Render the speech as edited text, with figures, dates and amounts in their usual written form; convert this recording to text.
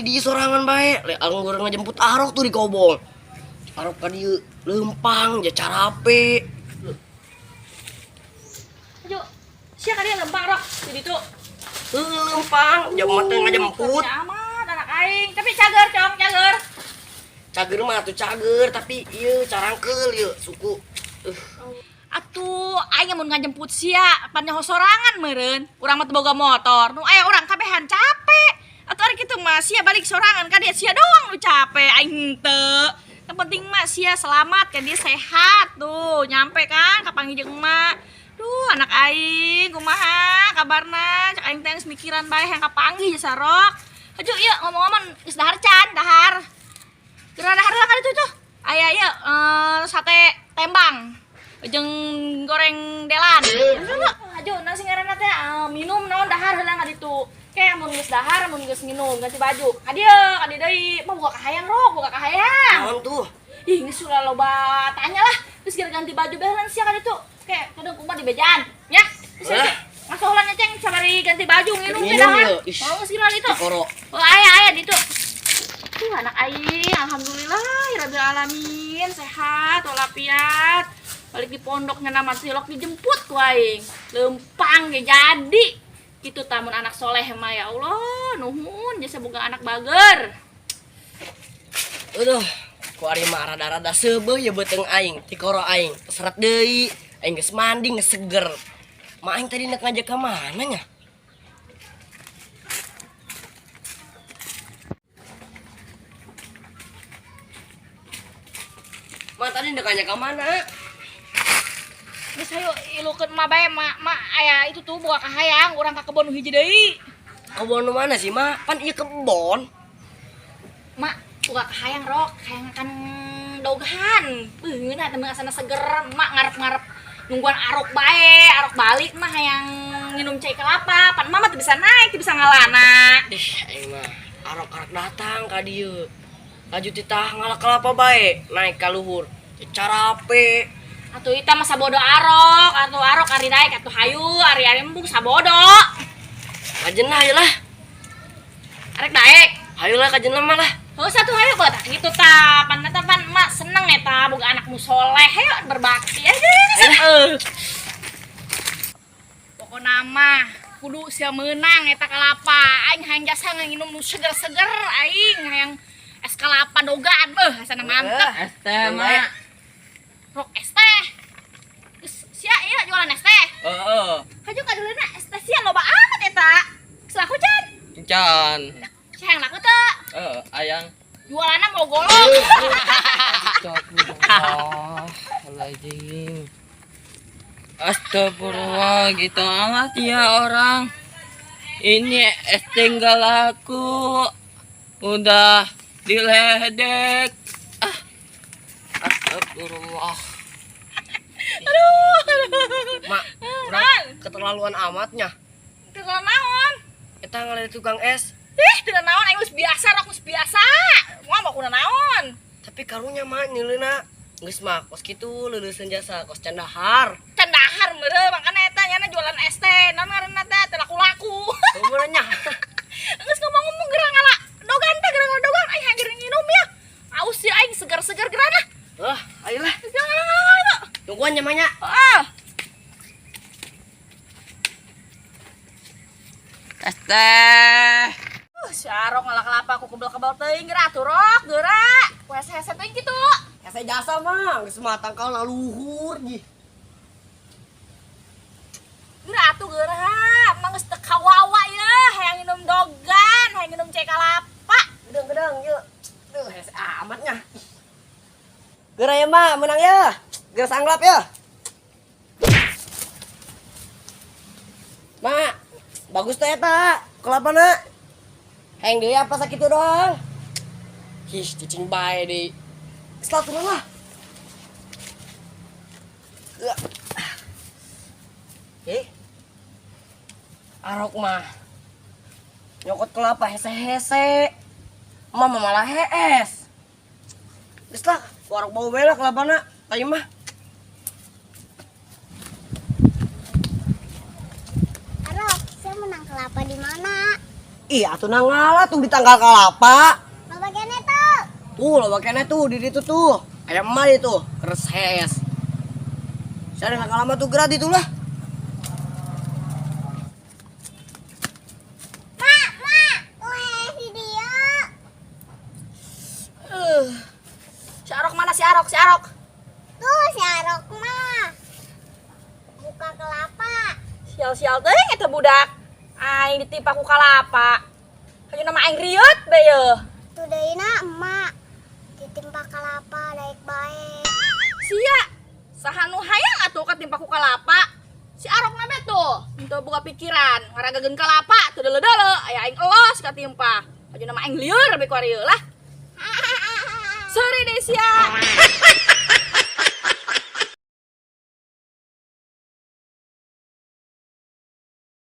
Di dieu sorangan bae. Le anggur ngajemput Arok tuh di kobong. Arok ka dieu leumpang ja carape. Ayo, sia ka dieu lempang Rok di ditu. Leumpang, jam mah teh ngajemput. Amat anak aing, tapi cager cong, cager. Cager mah atuh cager, tapi ieu carangkeul ieu suku. Atuh aing mun ngajemput sia, pan nyaho sorangan meureun. Urang mah teu boga motor. Nu aya urang kabehan capek. Atuh ari kitu mah sia balik sorangan ka dia sia doang nu capek, aing henteu. Yang penting mah sia selamat kan dia sehat tuh, nyampe kan kapanggih jeung emak. Duh, anak aing kumaha kabarna? Cek aing teh geus mikiran bae hayang kapanggih jasa Rok. Hayu ieu ngomong-ngomong geus dahar can, dahar. Geura dahar lah kan itu tuh. Aya ieu sate tembang jeung goreng delan. Hayu nasi ngaranna teh minum naon dahar heula ka ditu. Ke mun geus dahar, mun geus minum ganti baju. Ka dieu, ka dieu deui. Mah boga kahayang Rok, boga kahayang. Naon tuh? Ih, geus ulah loba tanya lah. Geus geura ganti baju bae heula sia ka ditu. Ke kadang kumaha di bejaan, nya. Geus Lah. Masuk heula nya ceng sabari ganti baju nginum teh Minum dahar. yeuh. Ih. Oh, geus geura ditu. Cikoro. Oh, aya aya ditu. Tuh anak aing, alhamdulillah, ya rabbil alamin, sehat walafiat. Balik di pondok nya nama silok dijemput ku aing. Lempang ge jadi. Kitu tamun anak soleh mah ya Allah, nuhun jasa boga anak bager. Aduh, ku ari mah rada-rada seubeuh ya beuteung aing, tikoro aing, seret deui. Aing geus mandi geus seger. Ma aing tadi nek ngajak ka mana nya? Ma tadi nek ngajak ka mana? Geus hayu ilukeun ma bae, ma, ma aya itu tuh boga kahayang urang ka kebon hiji deui. Kebon nu mana sih, Ma? Pan ieu kebon. Ma, boga kahayang Rok, hayang kan dogan. Beuh ngeunah teh asana seger, mak ngarep-ngarep nungguan arok bae, arok balik mah hayang minum cai kelapa. Pan mama teu bisa naik, teu bisa ngalana. Ih, aing mah arok-arok datang ka dieu. Laju titah ngalak kelapa bae, naik ka luhur. Carape. Atuh ita mah sabodo arok, atuh arok ari naik atuh hayu, ari-ari embung sabodo. Kajenah hayu lah. Arek daek. Hayu lah kajenah mah lah. Heuh satu hayu bae tah kitu tah. Pan eta pan emak seneng eta boga anak nu soleh, hayu berbakti. Ayo. Pokona mah kudu sia meunang eta kalapa. Aing hayang jasa nginum nu seger-seger, aing hayang es kelapa dogan beuh asana mantep. Es teh, Mak. Rok es teh. Geus sia ieu jualan es teh. Heeh. Hayu kaduleuna es teh sia loba amat eta. Geus laku can? Can. Sia yang laku teu? Heeh, ayang. Jualanna mau golok. Astagfirullahaladzim. Astagfirullah, gitu amat ya orang. Ini es teh nggak laku. Udah diledek. Ah. Astagfirullah. Aduh. Mak, urang keterlaluan amatnya. Keterlaluan naon? Eta ngaledek tukang es. Ih, teu naon aing geus biasa, rok geus biasa. Moal mau kuna naon. Tapi karunya mah nyeuleuna geus mah kos kitu leuleuseun jasa kos can dahar. Can dahar meureun makana eta nyana jualan es teh. Naon ngaranna teh teu laku-laku. Kumaha nya? Geus ngomong-ngomong geura ngala dogan teh geura ngala dogan aing hayang nginum ya. Aus ya aing seger-seger geura lah. Hah, ayolah. Geus ngala-ngala. Tungguan nya mah nya. Ah. Es teh. Si Arok ngalah kelapa aku kebel-kebel teuing geura atuh Rok, geura. Ku hese-hese teuing kitu. Hese jasa mah geus mah tangkal luhur gih. Geura atuh geura, emang geus teu kawawa ieu hayang minum dogan, hayang minum cai kalapa. Gedeng-gedeng yeuh. Duh hese amat nya. Geura ya mah menang ya. Geura sanglap ya. Mak, bagus teh eta kelapana. Heng deui apa sakitu doang. Hih, cicing bae deui. Geus lah turun lah. Eh. Arok mah nyokot kelapa hese-hese. Mama malah hees. Geus lah, ku arok bau bae lah kelapana. Kayu mah. Arok, saya menang kelapa di mana? Ih, atuh na ngala tuh di tangkal kalapa. Loba keneh tuh. Tuh, loba keneh tuh di ditu tuh. Aya emak itu, keres hees. Saya dengan kalama tuh gerak itu lah. Mak, mak, tuh hees di dia. Si Arok mana si Arok? Si Arok. Tuh si Arok mah. Buka kelapa. Sial-sial teh eta budak. Aing ditimpa ku kalapa. Hayu nama aing rieut be yeuh. Tuh deui na emak ditimpa kelapa daek bae. Sia, saha nu hayang atuh katimpa ku kalapa? Si Arok na be tuh, henteu boga pikiran, ngaragageun kalapa teu deuleu-deuleu, aya aing elos katimpa. Hayu nama aing lieur be ku ari lah. Sorry deh sia.